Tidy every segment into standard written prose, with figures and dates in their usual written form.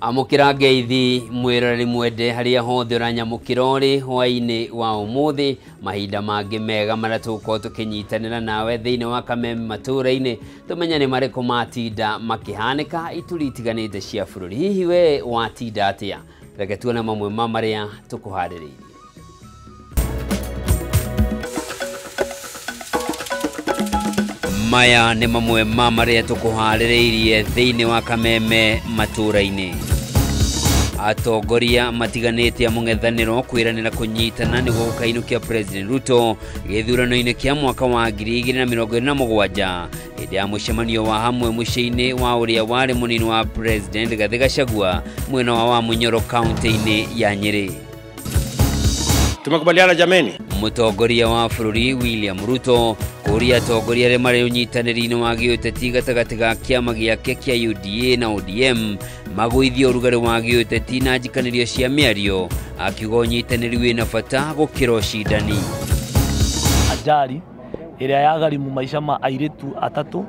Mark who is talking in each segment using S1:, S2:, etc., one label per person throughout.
S1: Amũkĩra ngeithi mwĩroreri mwende harĩa hothe ũranyamũkĩra ũrĩ hwaĩ-inĩ wa ũmũthĩ, mahinda mangĩ mega marĩa tũgũkorwo tũkĩnyitanĩra nawe thĩinĩ wa Kameme matũũra-inĩ, tũmenye nĩ marĩkũ matinda makĩhanĩka ituri itiganĩte cia bũrũri. Hihi we watinda atĩa? Reke tuone mamwe ma marĩa tũkũharĩrĩirie. Maya nĩ mamwe ma marĩa tũkũharĩrĩirie thĩinĩ wa Kameme matũũra-inĩ. Atongoria matiganĩte a mũng'ethanĩro kwĩranĩra kũnyitana nĩguo gũkainũkia President Ruto gĩthurano-inĩ kĩa mwaka wa 2027 hĩndĩ ya mũcemanio wa hamwe mũciĩ-inĩ wa ũrĩa warĩ mũnini wa President Rigathĩ Gachagua mwena wa Wamunyoro kaunti-inĩ ya Nyĩrĩ.
S2: Tumekubaliana jameni.
S1: Mũtongoria wa bũrũri William Ruto kũũria atongoria arĩa marĩ ũnyitanĩri-inĩ wa gĩũteti gatagatĩ ga kĩama gĩake kĩa UDA na ODM magũithie ũrugarĩ wa gĩũteti na njikanĩrio cia mĩario, akiuga ũnyitanĩri wĩna bata gũkĩra ũcindani.
S3: Ajali ĩrĩa yagharimu maica ma airĩtu atatũ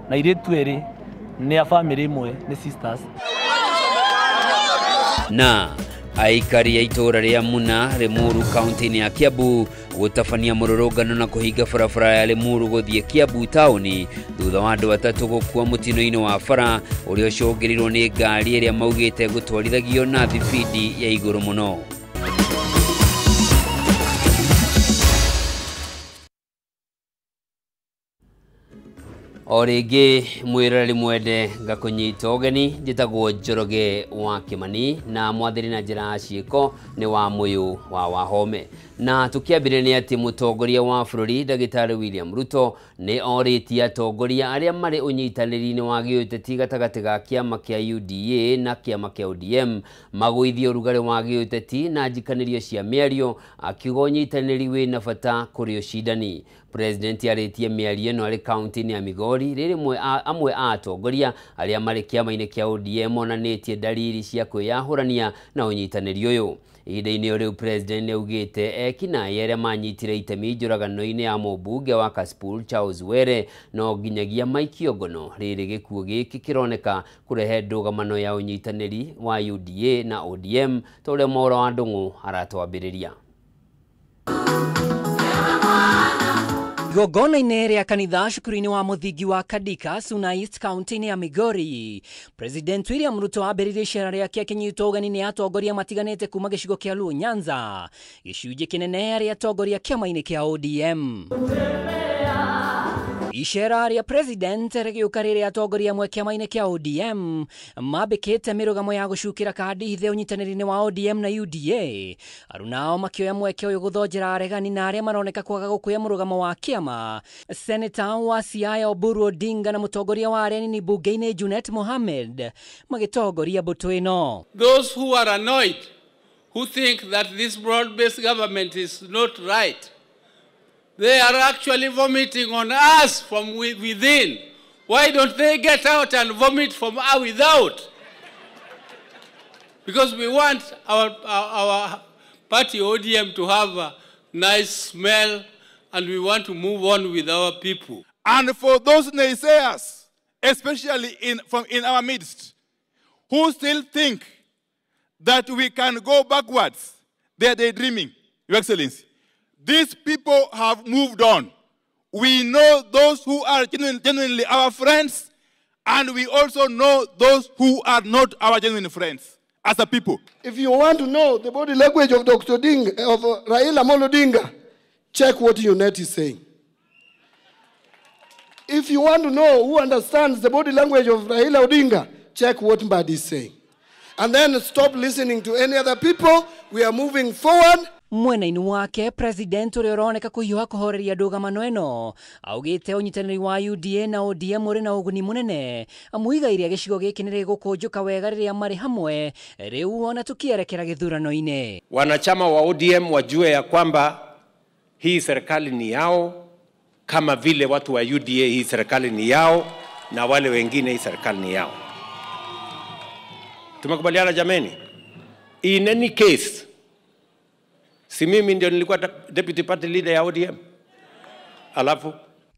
S3: na airĩtu erĩ nĩ a famĩlĩ ĩmwe, nĩ sisters.
S1: Na aikari a itũũra rĩa Muna Limuru kaunti-inĩ ya Kiambu gũtabania mũrũrũngano na kũhinga barabara ya Limuru gũthiĩ Kiambu taũni thutha wa andũ atatũ gũkua mũtino-inĩ wa bara ũrĩa ũcũngĩrĩirwo nĩ ngari ĩrĩa maugĩte gũtwarithagio na thibindi ya igũrũ mũno. O rĩngĩ mwĩroreri mwende ngakũnyita ũgeni, njĩtagwo Njoroge wa Kĩmani na mwathĩri na njĩra ya ciĩko nĩ wa Mũyũ wa Wahome. Na tũkĩambĩrĩria nĩ atĩ mũtongoria wa bũrũri Ndagĩtarĩ William Ruto nĩ orĩtie atongoria arĩa marĩ ũnyitanĩri-inĩ wa gĩũteti gatagatĩ ga kĩama kĩa UDA na kĩama kĩa ODM magũithie ũrugarĩ wa gĩũteti na njikanĩrio cia mĩario, akiuga ũnyitanĩri wĩna bata kũrĩ ũcindani. President arĩtie mĩario ĩno arĩ kaunti-inĩ ya Migori rĩrĩ amwe a atongoria arĩa marĩ kĩama-inĩ kĩa ODM monanĩtie dalili cia kwĩyahũrania na ũnyitanĩri ũyũ. Ihinda-inĩ o rĩu President nĩaugĩte ekinaĩ arĩa manyitire itemi njũragano-inĩ ya mũmbunge wa Kasipul Charles Were no nginyagia maikio ngono, rĩrĩ gĩkuũ gĩkĩ kĩroneka kũrehe ndũgamano ya ũnyitanĩri wa UDA na ODM ta ũrĩa Mwaũra wa Ndũng'ũ aratwambĩrĩria.
S4: Igongona-inĩ rĩa kanitha cukuru-inĩ wa mũthingi wa Kadika, Suna East kaunti-inĩ ya Migori, President William Ruto ambĩrĩirie icera rĩake akĩnyitwo ũgeni nĩ atongoria matiganĩte kuma gĩcigo kĩa Luo Nyanza, gĩcunjĩ kĩnene arĩ atongoria kĩama-inĩ kĩa ODM. Icera rĩa President rĩgĩũka rĩrĩa atongoria amwe kĩama-inĩ kĩa ODM mambĩkĩte mĩrũgamo ya gũcukĩra kandi hithe ũnyitanĩri-inĩ wa ODM na UDA. Arunao makĩoya mweke ũyũ gũthonjera aregani na arĩa maroneka kwaga gũkuya mũrũgamo wa kĩama. Senator wa Siaya Oburu Odinga na mũtongoria wa arĩa anini bunge-inĩ Junet Mohamed magĩtongoria mbũtũ ĩno.
S5: Those who are annoyed, who think that this broad-based government is not right, they are actually vomiting on us from within. Why don't they get out and vomit from without? Because we want our party ODM to have a nice smell, and we want to move on with our people.
S6: And for those naysayers, especially in our midst, who still think that we can go backwards, they are daydreaming, Your Excellency. These people have moved on. We know those who are genuinely our friends, and we also know those who are not our genuine friends as a people.
S7: If you want to know the body language of Dr. Odinga, of Raila Amolo Odinga, check what UNET is saying. If you want to know who understands the body language of Raila Odinga, check what Mbadi is saying. And then stop listening to any other people. We are moving forward.
S4: Mwena-inĩ wake President ũrĩa ũroneka kũhiũha kũhoreria ndũgamano ĩno augĩte ũnyitanĩri wa UDA na ODM ũrĩ na ũguni mũnene, amu igai rĩa gĩcigo gĩkĩ nĩ rĩgũkũnjũka wega rĩrĩa marĩ hamwe rĩu ona tũkĩerekera gĩthurano-inĩ.
S2: Wanachama wa ODM wajue ya kwamba hii serikali ni yao, kama vile watu wa UDA hii serikali ni yao, na wale wengine hii serikali ni yao. Tumekubaliana jameni? In any case, si mimi ndio nilikuwa deputy party leader ya ODM. Alafu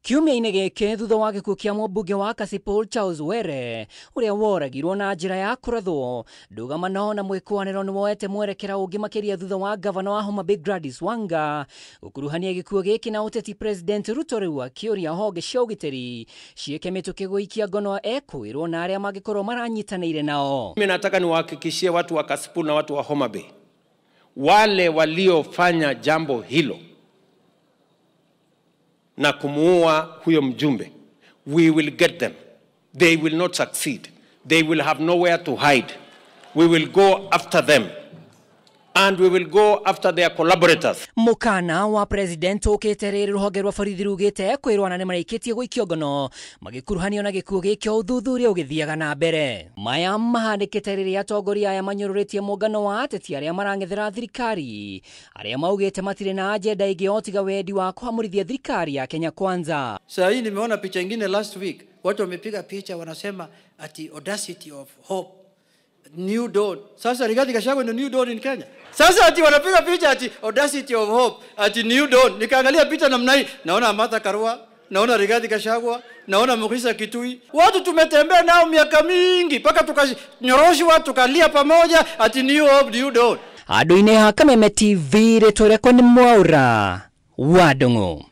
S4: Kiumia-inĩ gĩkĩ thutha wa gĩkuũ kĩa mũmbunge wa Kasipul Charles Were ũrĩa woragirwo na njĩra ya kũrathwo, ndũgamano na mwĩkũanĩro nĩ woete mwerekera ũngĩ makĩria thutha wa gavana wa Homa Bay Gladys Wanga gũkuruhania gĩkuũ gĩkĩ na ũteti. President Ruto rĩu akĩũria honge cia ũgitĩri ciĩke mĩtũkĩ gũikia ngono ekwĩrwo na arĩa mangĩkorwo maranyitanĩire nao.
S2: Mimi nataka niwahakikishie watu wa Kasipul na watu wa Homa Bay, wale waliofanya jambo hilo na kumuua huyo mjumbe, we will get them. They will not succeed. They will have nowhere to hide. We will go after them. And we will go after their collaborators.
S4: Mukana wa president ukite riri ruhonge rwa borithi rugite kwirwo na nĩmarĩkĩtie gũikio ngono magĩkuruhanio na gĩkuũ gĩkĩ o ũthuthuria ũgĩthiaga na mbere. Maya mahanĩkĩte rĩrĩa atongoria aya manyũrũrĩtie mũngano wa ateti arĩa marang'ethera thirikari arĩa maugĩte matirĩ na agenda ĩngĩ o tiga wendi wa kũhamũrithia thirikari ya Kenya Kwanza.
S8: Saa hii nimeona picha ingine last week, watu wamepiga picha wanasema ati audacity of hope, new dawn. Sasa Rigathi Gachagua ndio new dawn in Kenya. Sasa ati wanapiga picha ati audacity of hope, ati new dawn. Nikaangalia picha namna hii, naona Martha Karua, naona Rigathi Gachagua, naona Mukhisa Kitui. Watu tumetembea nao miaka mingi mpaka tukanyoroshwa tukalia pamoja ati new hope, new dawn.
S4: Handũ-inĩ ha Kameme TV rĩtwa rĩakwa nĩ Mwaura wa Ndung'u.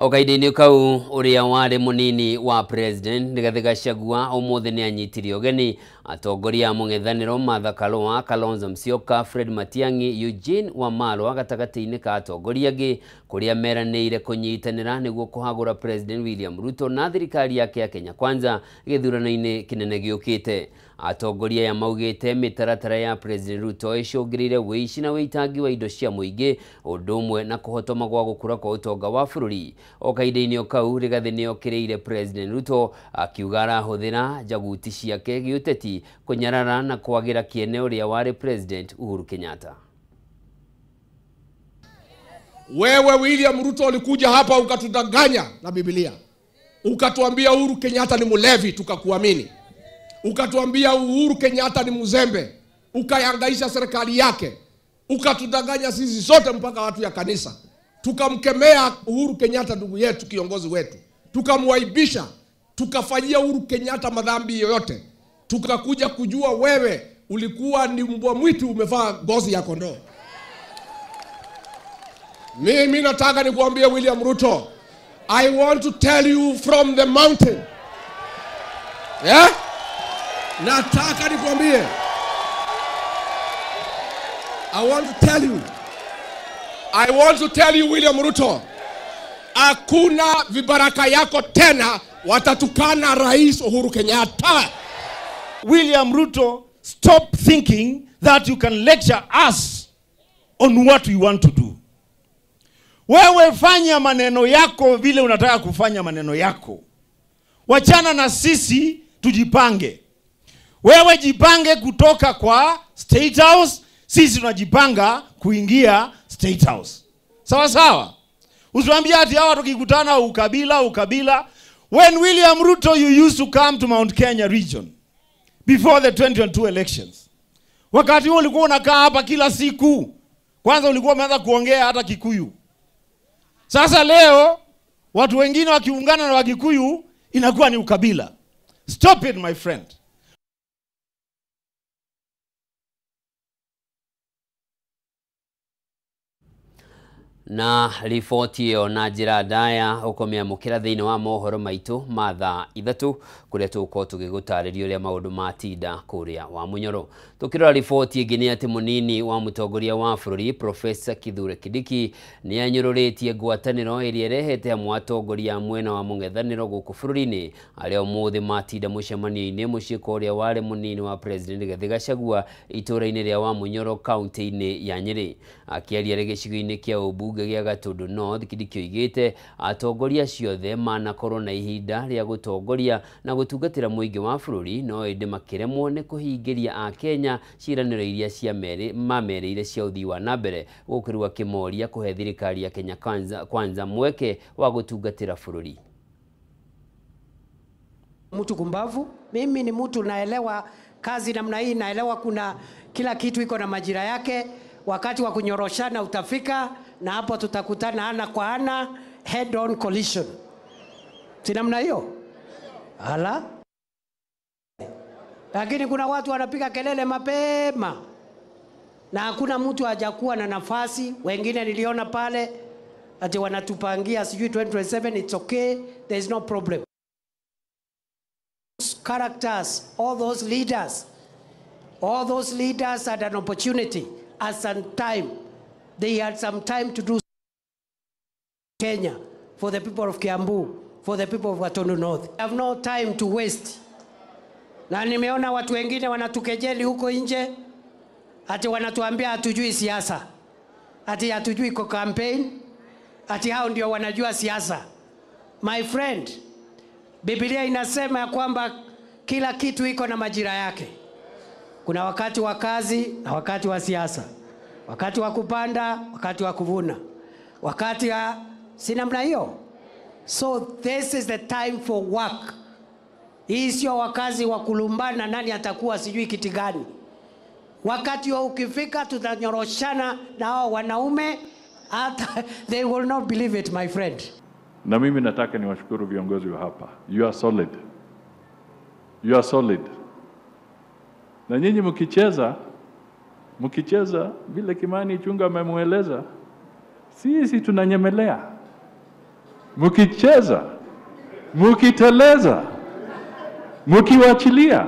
S1: O kahinda-inĩ kau ũrĩa warĩ mũnini wa president Rigathi Gachagua ũmũthĩ nĩ anyitirie ũgeni atongoria a mũng'ethanĩro Martha Karua, Kalonzo Musyoka, Fred Matiang'i, Eugene Wamalwa gatagatĩ-inĩ ka atongoria angĩ kũrĩa meranĩire kũnyitanĩra nĩguo kũhagũra President William Ruto na thirikari yake ya Kenya Kwanza gĩthurano-inĩ kĩnene gĩũkĩte. Atongoria aya maugĩte mĩtaratara ya President Ruto ĩcũngĩrĩire wĩici na wĩitangi wa indo cia mũingĩ ũndũ ũmwe na kũhotoma gwa gũkũra kwa ũtonga wa bũrũri. O kahinda-inĩ o kau Rigathi nĩokĩrĩire President Ruto akiuga arahũthĩra njaguti ciake gĩũteti kũnyarara na kwagĩra kĩene ũrĩa warĩ President Uhuru Kenyatta.
S9: Wewe William Ruto ulikuja hapa ukatudanganya na Biblia. Ukatuambia Uhuru Kenyatta ni mlevi, tukakuamini. Ukatuambia Uhuru Kenyatta ni mzembe, ukayangaisha serikali yake. Ukatudanganya sisi sote mpaka watu ya kanisa. Tukamkemea Uhuru Kenyatta ndugu yetu, kiongozi wetu. Tukamwaibisha, tukafanyia Uhuru Kenyatta madhambi yoyote. Tukakuja kujua wewe ulikuwa ni mbwa mwitu umevaa ngozi ya kondoo. Mimi nataka nikuambie William Ruto, I want to tell you from the mountain. Yeah? Nataka nikuambie. I want to tell you. I want to tell you William Ruto, hakuna vibaraka yako tena watatukana Rais Uhuru Kenyatta.
S10: William Ruto, stop thinking that you can lecture us on what we want to do. Wewe fanya maneno yako vile unataka kufanya maneno yako. Wachana na sisi tujipange. Wewe jipange kutoka kwa State House, sisi tunajipanga kuingia State House. Sawa sawa. Usiwaambie ati hawa tukikutana ukabila ukabila. When William Ruto you used to come to Mount Kenya region before the 2022 elections. Wakati huo ulikuwa unakaa hapa kila siku. Kwanza ulikuwa umeanza kuongea hata Kikuyu. Sasa leo watu wengine wakiungana na Wakikuyu inakuwa ni ukabila. Stop it my friend.
S1: Na riboti ĩyo na njĩra ndaya ũkũmĩamũkĩra thĩinĩ wa mohoro maitũ ma thaa 3 kũrĩa tũgũkorwo tũgĩgũtarĩria ũrĩa maũndũ matinda kũrĩa wa Munyoro. Tũkĩrora riboti ĩngĩ nĩ atĩ mũnini wa mũtongoria wa bũrũri Professor Kithure Kindiki nĩ anyũrũrĩtie ngwatanĩro ĩrĩa ĩrehete hamwe atongoria a mwena wa mũng'ethanĩro gũkũ bũrũri-inĩ arĩa ũmũthĩ matinda mũcemanio-inĩ mũciĩ kwa ũrĩa warĩ mũnini wa President Rigathi Gachagua itũũra-inĩ rĩa Wamunyoro kaunti-inĩ ya Nyĩrĩ. Akĩaria arĩ gĩcigo-inĩ kĩa ũmbunge gĩa Gatundu North, Kindiki oigĩte atongoria ciothe manakorwo na ihinda rĩa gũtongoria na gũtungatĩra mũingĩ wa bũrũri no ĩndĩ makĩremwo nĩ kũhingĩria akenya ciĩranĩro iria mamerĩire cia ũthii wa na mbere, gũkũ rĩu akĩmoria kũhe thirikari ya Kenya Kwanza mweke wa gũtungatĩra bũrũri.
S11: Mtu kumbavu, mimi ni mtu naelewa kazi namna hii, naelewa kuna kila kitu iko na majira yake. Wakati wa kunyoroshana utafika na hapo tutakutana ana kwa ana, head on collision. Si namna hiyo? Ala. Lakini kuna watu wanapiga kelele mapema na hakuna mtu hajakuwa na nafasi. Wengine niliona pale ati wanatupangia sijui 2027. It's okay, there is no problem. Characters, all those leaders, all those leaders had an opportunity at some time. They had some time to do Kenya for the people of Kiambu, for the people of Gatundu North. They have no time to waste. Na nimeona watu wengine wanatukejeli huko nje, ati wanatuambia hatujui siasa, ati hatujui kwa campaign, ati hao ndio wanajua siasa. My friend, Biblia inasema ya kwamba kila kitu iko na majira yake. Kuna wakati wa kazi na wakati wa siasa, wakati wa kupanda, wakati wa kuvuna, wakati ya si namna hiyo. So this is the time for work. Hii sio wakazi wa kulumbana nani atakuwa sijui kiti gani. Wakati wa ukifika tutanyoroshana na hao wanaume, hata they will not believe it, my friend.
S12: Na mimi nataka niwashukuru viongozi wa hapa. You are solid. You are solid. Na nyinyi mkicheza vile Kimani Ichung'wah amemueleza, sisi tunanyemelea. Mkicheza, mkiteleza, mkiwachilia,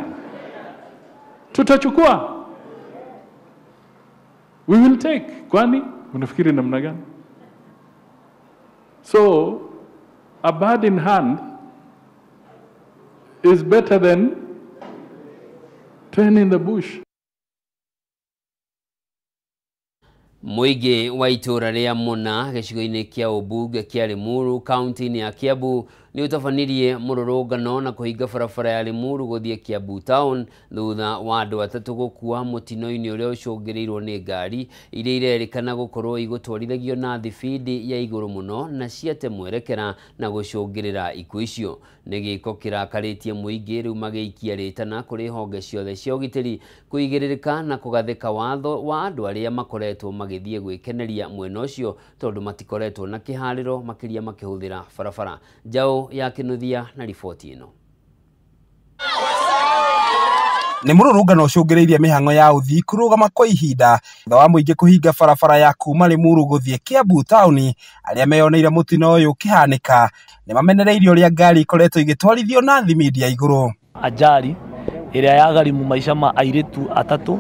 S12: tutachukua. We will take. Kwani unafikiri namna gani? So a bird in hand is better than 10 in the bush.
S1: Mũingĩ wa itũũra rĩa Mũna gĩcigo-inĩ kĩa ũmbunge kĩa Limuru kaunti-inĩ ya Kiambu nĩ ũtabanirie mũrũrũngano na kũhinga barabara ya Limuru gũthiĩ Kiambu town thutha wa andũ atatũ gũkua mũtino-inĩ ũrĩa ũcũngĩrĩirwo nĩ ngari iria irerĩkana gũkorwo igũtwarithagio na thibindi ya igũrũ mũno na ciate mwerekera na gũcũngĩrĩra ikuũ icio. Nĩ gĩko kĩrakarĩtie mũingĩ rĩu magĩikia rĩtana kũrĩ honge ciothe cia ũgitĩri kũigĩrĩrĩka na kũgathĩka watho wa andũ arĩa makoretwo magĩthiĩ gwĩkeneria mwena ũcio tondũ matikoretwo na kĩharĩro makĩria makĩhũthĩra barabara. Njaũ ya Kĩnuthia na riboti ĩno.
S13: Nĩ mũrũrũngano ũcũngĩrĩirie mĩhang'o ya ũthii kũrũgama kwa ihinda thutha wa mũingĩ kũhinga barabara ya kuma Limuru gũthiĩ Kiambu taũni. Arĩa meyoneire mũtino ũyũ ũkĩhanĩka nĩ mamenereirie ũrĩa ngari ikoretwo igĩtwarithio na thimindi ya igũrũ.
S3: Ajali ĩrĩa yagharimu maica ma airĩtu atatũ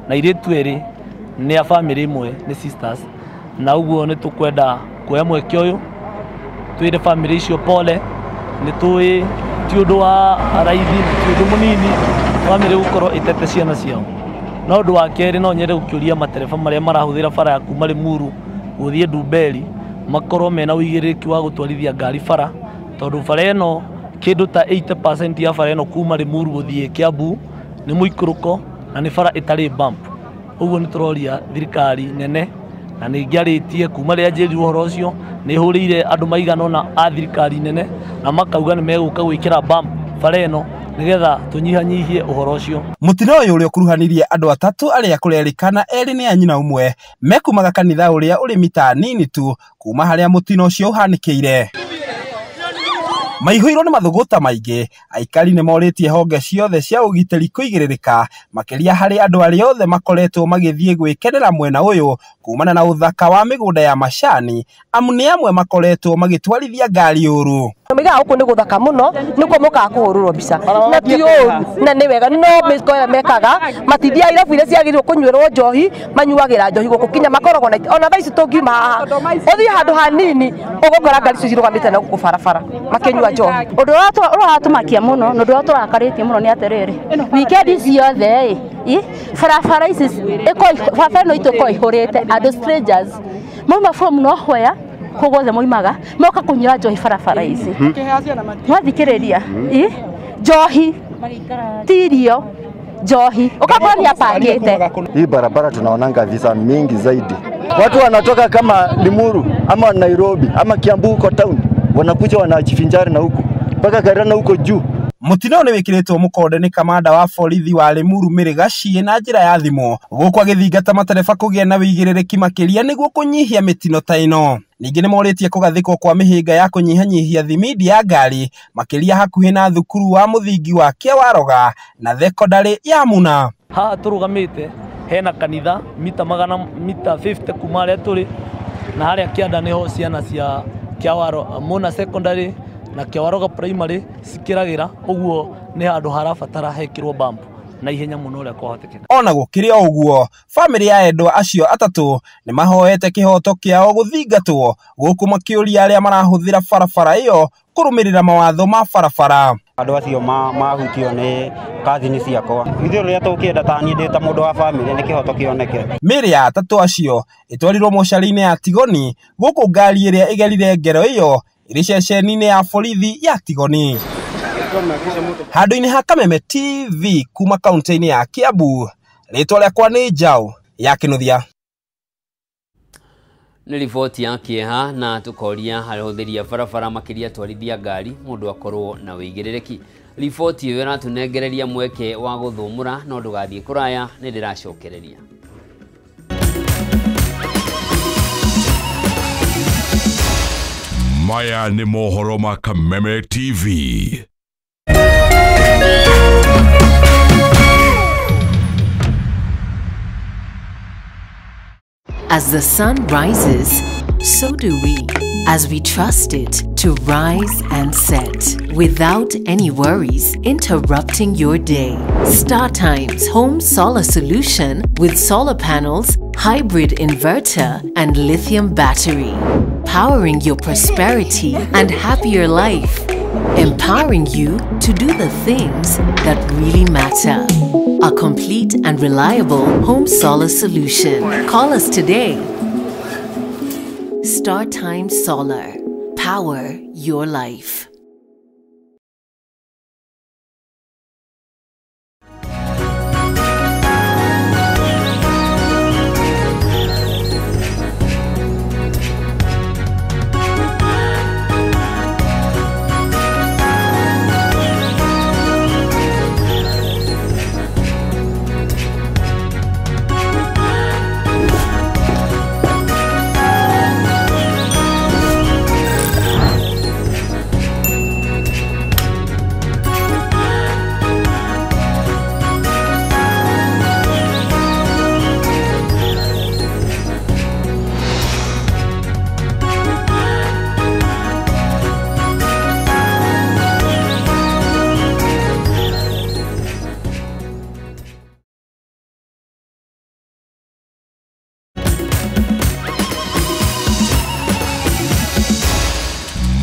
S3: na airĩtu erĩ nĩ a famĩlĩ ĩmwe, nĩ sisters, na ũguo nĩ tũkwenda kuoya mweke ũyũ twĩre famĩlĩ icio pole. Nĩ tũĩ ti ũndũ wa raithi, ti ũndũ mũnini famĩlĩ gũkorwo ĩtete ciana ciao. Na ũndũ wa kerĩ, no nyende gũkĩũria matereba marĩa marahũthĩra bara ya kuma Limuru gũthiĩ Ndumberi makorwo mena ũigĩrĩrĩki wa gũtwarithia ngari bara, tondũ bara ĩno kĩndũ ta 80% ya bara ĩno kuma Limuru gũthiĩ Kiambu nĩ mũikũrũko na nĩ bara ĩtarĩ bump. Ũguo nĩ tũroria thirikari nene, na nĩ ngĩarĩtie kuma rĩrĩa njĩrirwo ũhoro ũcio, nĩ hũrĩire andũ maigana ũna a thirikari nene na makauga nĩ megũka gwĩkĩra bump bara ĩno nĩgetha tũnyihanyihie ũhoro ũcio.
S13: Mũtino ũyũ ũrĩa ũkuruhanirie andũ atatũ arĩa kũrerĩkana erĩ nĩ a nyina ũmwe mekumaga kanitha ũrĩa ũrĩ mita nini tu kuma harĩa mũtino ũcio ũhanĩkĩire. Maihũirwo nĩ mathũgũta maingĩ, aikari nĩ morĩtie honge ciothe cia ũgitĩri kũigĩrĩrĩka makĩria harĩ andũ arĩa othe makoretwo magĩthiĩ gwĩkenera mwena ũyũ kumana na ũthaka wa mĩgũnda ya macani, amu nĩ amwe makoretwo magĩtwarithia ngari ũru.
S14: Maigaga gũkũ nĩ gũthaka mũno, nĩkuo mokaga kũhũrũrwo mbica na ti ũru na nĩ wega, no mĩko ĩrĩa mekaga matithiaga irabu iria ciagĩrĩirwo kũnyuĩrwo njohi, manyuagĩra njohi gũkũ kinya makoragwo na ona thaa ici tũngiuma haha ũthiĩ handũ hanini ũgũkora ngari icio cirũgamĩte na gũkũ barabara makĩnyua njohi.
S15: Ũndũ ũrĩa ũratũmakia mũno na ũndũ ũrĩa tũrakarĩtie mũno nĩ atĩrĩrĩ, wikendi ciothe ĩ barabara ici barabara ĩno itũ ĩkoragwo ĩihũrĩte andũ strangers mauma from nowhere kũu guothe moimaga moka kũnyua njohi barabara ici. Mwathikĩrĩria njohi ti irio, njohi ũgakora nĩ apangĩte.
S16: Hii barabara tunaonanga visa mingi zaidi, watu wanatoka kama Limuru ama Nairobi ama Kiambu huko town, wanakuja wanajivinjari na huku mpaka Karana huko juu.
S13: Mũtino nĩ wĩkĩrĩtwo mũkonde nĩ kamanda wa borithi wa Limuru Mary Gachie na njĩra ya thimũ gũkũ agĩthingata matereba kũgĩa na wĩigĩrĩrĩki makĩria nĩguo kũnyihia mĩtino ta ĩno. Ningĩ nĩmorĩtie kũgathĩkwo kwa mĩhĩnga ya kũnyihanyihia thimindi ya ngari makĩria hakuhĩ na thukuru wa mũthingi wa Kĩawaroga na thekondarĩ ya Muna.
S3: Haha tũrũgamĩte hena kanitha mita magana mita 50 kuma harĩa tũrĩ, na harĩa kĩanda nĩho ciana cia Kĩawaro Muna Secondary na Kĩawaroga Primary cikĩragĩra, ũguo nĩ handũ harabatara hekĩrwo bump na ihenya mũno ũrĩa kwahotekeka.
S13: Ona gũkĩrĩ o ũguo, bamĩrĩ ya endwa acio atatũ nĩ mahoete kĩhoto kĩao gũthingatwo gũkũ makĩũria arĩa marahũthĩra barabara ĩyo kũrũmĩrĩra mawatho ma barabara.
S17: Andũ acio mahutio nĩ kazini ciakwa. Ithuĩ rĩrĩa tũkĩenda ta niĩ ndĩ ta mũndũ wa bamĩrĩ nĩ kĩhoto kĩoneke.
S13: Mĩĩrĩ ya atatũ acio ĩtwarirwo mocarĩ-inĩ ya Tigoni gũkũ ngari ĩrĩa ĩgerire ngero ĩyo ĩrĩ ceceni-inĩ ya borithi ya Tigoni. Handũ-inĩ ha Kameme TV kuma kaunti-inĩ ya Kiambu, rĩtwa rĩakwa nĩ Njaũ ya Kĩnuthia.
S1: Nĩ riboti ya kĩeha na tũkoria ahũthĩri a barabara makĩria atwarithia ngari mũndũ akorwo na wĩigĩrĩrĩki. Riboti ĩyo ĩratũnengereria mweke wa gũthũmũra no ndũgathiĩ kũraya, nĩ ndĩracokereria.
S18: Maya nĩ mohoro ma Kameme TV.
S19: As the sun rises, so do we, as we trust it to rise and set, without any worries interrupting your day. StarTimes Home Solar Solution with solar panels, hybrid inverter, and lithium battery, powering your prosperity and happier life, empowering you to do the things that really matter. A complete and reliable home solar solution. Call us today. StarTimes Solar. Power your life.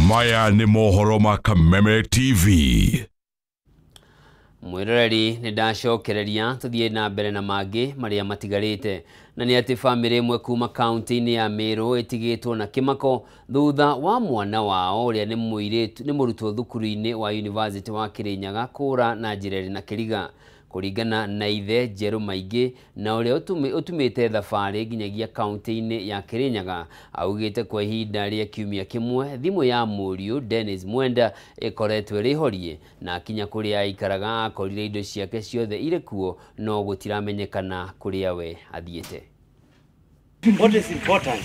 S18: Maya nĩ mohoro ma Kameme TV.
S1: Mwĩroreri nĩ ndacokereria tũthiĩ na mbere na mangĩ marĩa matigarĩte, na nĩ atĩ bamĩrĩ ĩmwe kuma kaunti-inĩ ya Meru ĩtigĩtwo na kĩmako thutha wa mwana wao ũrĩa nĩ mũirĩtu nĩ mũrutwo thukuru-inĩ wa University wa Kirinyaga kũra na njĩra ĩrĩ na kĩriga. Kũringana na ithe Njerũ Maingĩ na ũrĩa ũtumĩte thabarĩ nginyagia kaunti-inĩ ya Kirinyaga, augĩte kwa ihinda rĩa kiumia kĩmwe thimũ ya mũriũ Dennis Mwenda ĩkoretwo ĩrĩ horie, na akinya kũrĩa aikaraga akorire indo ciake ciothe irĩ kuo no gũtiramenyekana kũrĩa we athiĩte.
S20: What is important?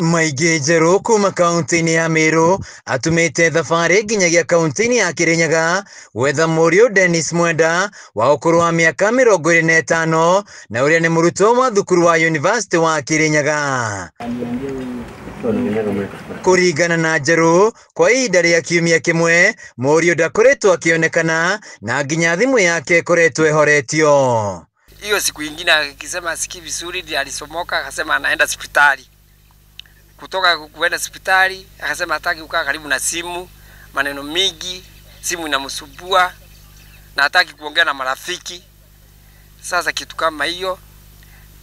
S21: Maingĩ Njerũ kuma kaunti-inĩ ya Meru atumĩte thabarĩ nginyagia kaunti-inĩ ya Kirinyaga gwetha mũriũ Dennis Mwenda wa ũkũrũ wa mĩaka 25 na ũrĩa nĩ mũrutwo wa thukuru wa University wa Kirinyaga. Kũringana na Njerũ, kwa ihinda rĩa kiumia kĩmwe mũriũ ndakoretwo akĩonekana na nginya thimũ yake ĩkoretwo ĩhoretio.
S22: Hiyo siku ingine akisema asikii vizuri, ndiye alisomoka akasema anaenda hospitali. Kutoka kuenda hospitali akasema hataki kukaa karibu na simu, maneno mingi, simu inamsumbua na hataki kuongea na marafiki. Sasa kitu kama hiyo,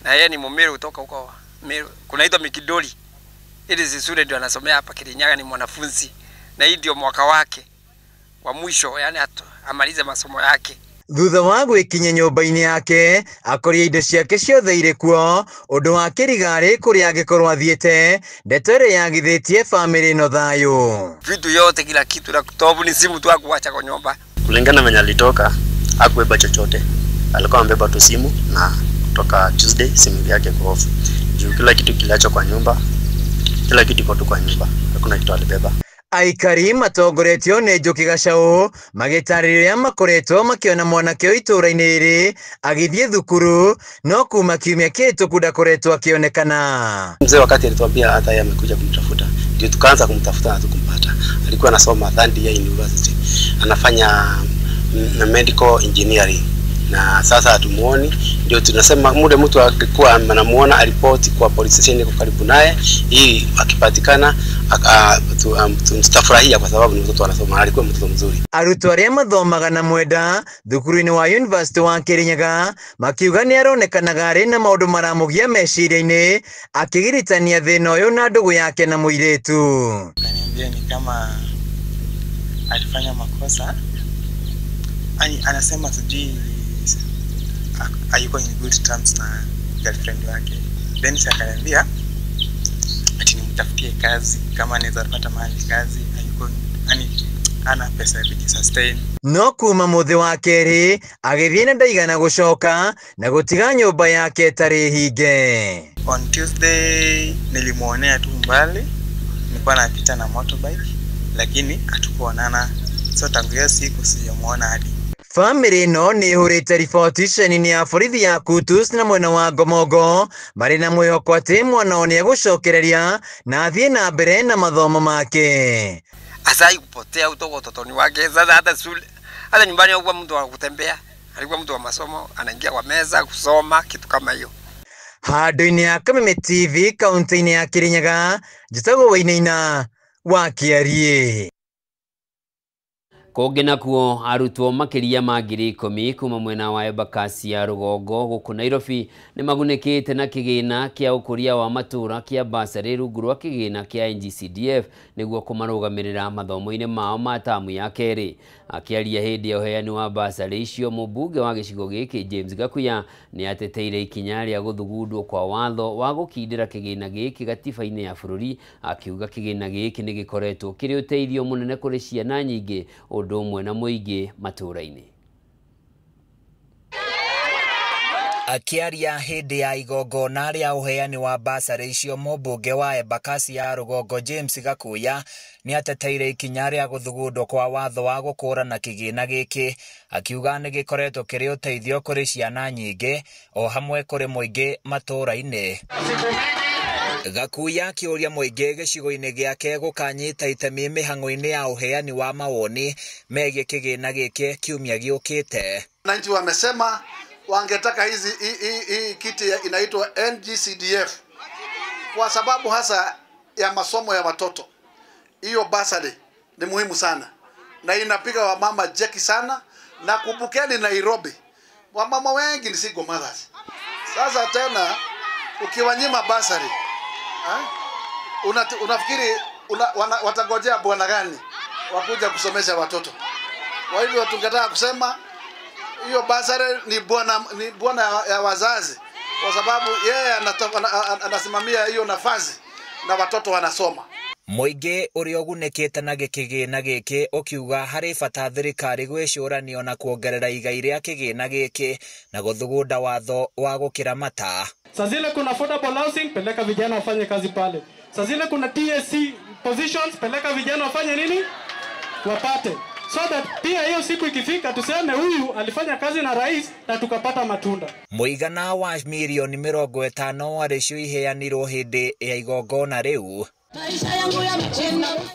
S22: na yeye ni Mumeru kutoka huko Meru, kunaitwa Mikidoli. Ili Zisure ndio anasomea hapa Kirinyaga, ni mwanafunzi na hii ndio mwaka wake wa mwisho, yani amalize masomo yake.
S21: Thutha wa gwĩkinya nyũmba-inĩ yake akoria indo ciake ciothe irĩ kuo, ũndũ wa kĩrigarĩ kũrĩa angĩkorwo athiĩte, ndeto ĩrĩa yagithĩtie bamĩrĩ ĩno thayũ.
S22: Vitu yote kila kitu na kutobu ni simu tu akuacha kwa nyumba.
S5: Kulingana venye alitoka hakubeba chochote, alikuwa amebeba tu simu, na kutoka Tuesday simu yake kwa off. Juu kila kitu kiliacho kwa nyumba, kila kitu iko tu kwa nyumba, hakuna kitu alibeba.
S21: Aikari matongoretio nĩ Njuki Gacau magĩtarĩria makoretwo makĩona mwanake ũyũ itũũra-inĩ rĩrĩ agĩthiĩ thukuru no kuma kiumia kĩhĩtũku ndakoretwo akĩonekana.
S5: Mzee wakati alituambia hata yeye amekuja kumtafuta, ndio tukaanza kumtafuta na tukumpata. Alikuwa anasoma third year university, anafanya medical engineering, na sasa hatumuoni. Ndio tunasema muda mtu akikuwa anamuona aripoti kwa police station iko karibu naye, ili akipatikana tutafurahia kwa sababu ni mtoto anasoma, alikuwa mtoto mzuri.
S21: Arutwo arĩa mathomaga na Mwenda thukuru-inĩ wa University wa Kirinyaga makiuga nĩ aronekanaga arĩ na maũndũ maramũgia meciria-inĩ akĩgiritania thĩna ũyũ na ndũgũ yake na mũirĩtu.
S6: Kaniambia ni kama alifanya makosa, anasema sijui hayuko in good terms na girlfriend wake. Then akaniambia ati nimtafutie kazi kama anaweza pata mahali kazi, hayuko yani ana pesa ya kujisustain.
S21: No kuma muthi wa kerĩ agĩthiĩ na ndaigana gũcoka na gũtiga nyũmba yake ĩtarĩ hinge.
S6: On Tuesday nilimuonea tu mbali, nilikuwa napita na motorbike lakini hatukuonana, so tangu hiyo siku sijamuona hadi.
S21: Famĩlĩ ĩno nĩ ĩhũrĩte riboti ceceni-inĩ ya borithi ya Kutus na mwena wa Ngomongo marĩ na mwĩhoko atĩ mwana wao nĩegũcokereria na athiĩ na mbere na mathomo make.
S22: Asai kupotea kutoka utotoni wake. Sasa hata shule, hata nyumbani hakuwa mtu wa kutembea, alikuwa mtu wa masomo, anaingia kwa meza kusoma kitu kama hiyo.
S21: Handũ-inĩ ya Kameme TV kaunti-inĩ ya Kirinyaga, njĩtagwo Wainaina wa Kĩariĩ.
S1: Kũngĩ nakuo arutwo makĩria ma 10,000 kuma mwena wa Embakasi ya rũgongo gũkũ Nairobi nĩ magunĩkĩte na kĩgĩna kĩa ũkũria wa matũũra kĩa bursary rungu rwa kĩgĩna kĩa NGCDF nĩguo kũmarũgamĩrĩra mathomo-inĩ mao ma tamu ya kerĩ. Akĩaria hĩndĩ ya ũheani wa bursary icio, mũmbunge wa gĩcigo gĩkĩ James Gakuya nĩ ateteire ikinya rĩa gũthugundwo kwa watho wa gũkindĩra kĩgĩna gĩkĩ gatiba-inĩ ya bũrũri, akiuga kĩgĩna gĩkĩ nĩ gĩkoretwo kĩrĩ ũteithio mũnene kũrĩ ciana nyingĩ ũndũ ũmwe na mũingĩ matũũra-inĩ.
S23: Akĩaria hĩndĩ ya igongona rĩa ũheani wa bursary icio, mũmbunge wa Embakasi ya rũgongo James Gakuya nĩ ateteire ikinya rĩa gũthugundwo kwa watho wa gũkũũrana kĩgĩna gĩkĩ, akiuga nĩ gĩkoretwo kĩrĩ ũteithio kũrĩ ciana nyingĩ o hamwe kũrĩ mũingĩ matũũra-inĩ. Gakuya akĩũria mũingĩ gĩcigo-inĩ gĩake gũkanyita itemi mĩhang'o-inĩ ya ũheani wa mawoni megiĩ kĩgĩna gĩkĩ kiumia gĩũkĩte.
S24: Wananchi wamesema wangetaka hii kiti inaitwa NGCDF kwa sababu hasa ya masomo ya watoto. Hiyo bursary ni muhimu sana na inapiga wamama jeki sana, na kumbukeni Nairobi wamama wengi ni single mothers. Sasa tena ukiwanyima bursary, unafikiri watangojea bwana gani wakuja kusomesha watoto? Kwa hivyo tungetaka kusema hiyo bursary ni bwana ya wazazi, kwa sababu yeye anasimamia hiyo nafasi na watoto wanasoma.
S23: Mũingĩ ũrĩa ũgunĩkĩte na kĩgĩna gĩkĩ ũkiuga harĩ bata thirikari gwĩcũranio na kuongerera igai rĩa kĩgĩna gĩkĩ na gũthugunda watho wa gũkĩramata.
S25: Saa zile kuna affordable housing, peleka vijana wafanye kazi pale. Saa zile kuna TSC positions, peleka vijana wafanye nini? Wapate. So that pia hiyo siku ikifika tuseme huyu alifanya kazi na rais na tukapata matunda.
S23: Mũigana wa mirioni 50 arĩ cio iheanirwo hĩndĩ ya igongona rĩu.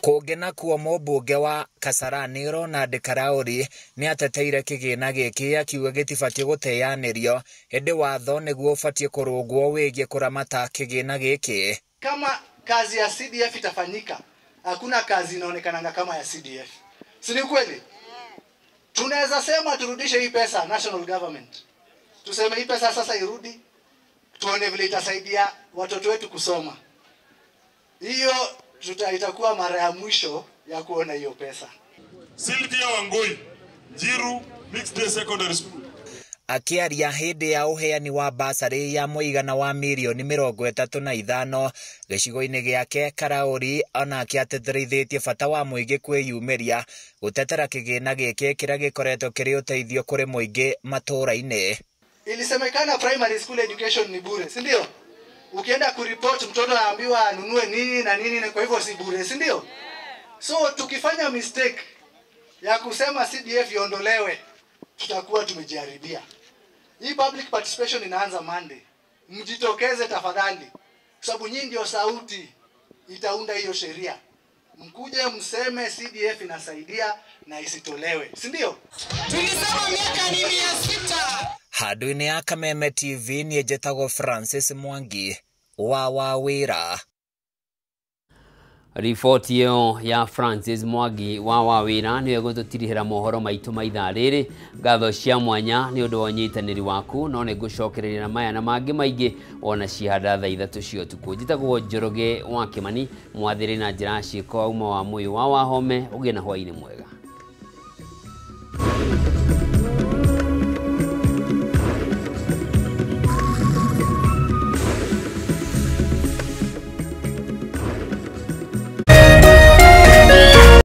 S23: Kũngĩ nakuo mũmbunge wa Kasarani Ronald Karauri nĩ ateteire kĩgĩna gĩkĩ akiuga gĩtibatiĩ gũteanĩrio ĩndĩ watho nĩguo ũbatiĩ kũrũngwo wĩgiĩ kũramata kĩgĩna gĩkĩ.
S26: Kama kazi ya CDF itafanyika, hakuna kazi inaonekananga kama ya CDF. Si ni kweli? Tunaweza sema turudishe hii pesa national government. Tuseme hii pesa sasa irudi, tuone vile itasaidia watoto wetu kusoma. Hiyo itakuwa mara ya mwisho ya kuona hiyo pesa.
S27: Sylvia Wangui, Njiru Mixed Day Secondary School.
S23: Akĩaria hĩndĩ ya ũheani wa basarĩ ya mũigana wa mirioni 35 gĩcigo-inĩ gĩake Karaũri, onake atĩtĩrithĩtie bata wa mũingĩ kwĩyumĩria gũtetera kĩgĩna gĩkĩ kĩrĩa gĩkoretwo kĩrĩ ũteithio kũrĩ mũingĩ matũũra-inĩ.
S26: Ilisemekana primary school education ni bure, si ndio? Ukienda kuripoti mtoto anaambiwa anunue nini na nini, na kwa hivyo si bure, si ndio? So tukifanya mistake ya kusema CDF iondolewe, tutakuwa tumejiharibia. Hii public participation inaanza Monday. Mjitokeze tafadhali, sababu nyinyi ndio sauti itaunda hiyo sheria. Mkuje mseme CDF inasaidia na isitolewe, si ndio?
S2: Tulisema miaka ni 600.
S23: Handũ-inĩ ya Kameme TV niĩ njĩtagwo Francis Mwangi wa Wawĩra.
S1: Riboti ĩyo ya Francis Mwangi wa Wawĩra nĩyo ĩgũtũtirihĩra mohoro maitũ ma ithaa rĩrĩ. Ngatho cia mwanya nĩ ũndũ wa ũnyitanĩri waku, no nĩ ngũcokereria na maya na mangĩ maingĩ ona cihanda thaa 3 cia ũtukũ. Njĩtagwo Njoroge wa Kĩmani, mwathĩrĩ na njĩra ciĩko auma wa Mũyũ wa Wahome. Ũgĩe na hwaĩ-inĩ mwega.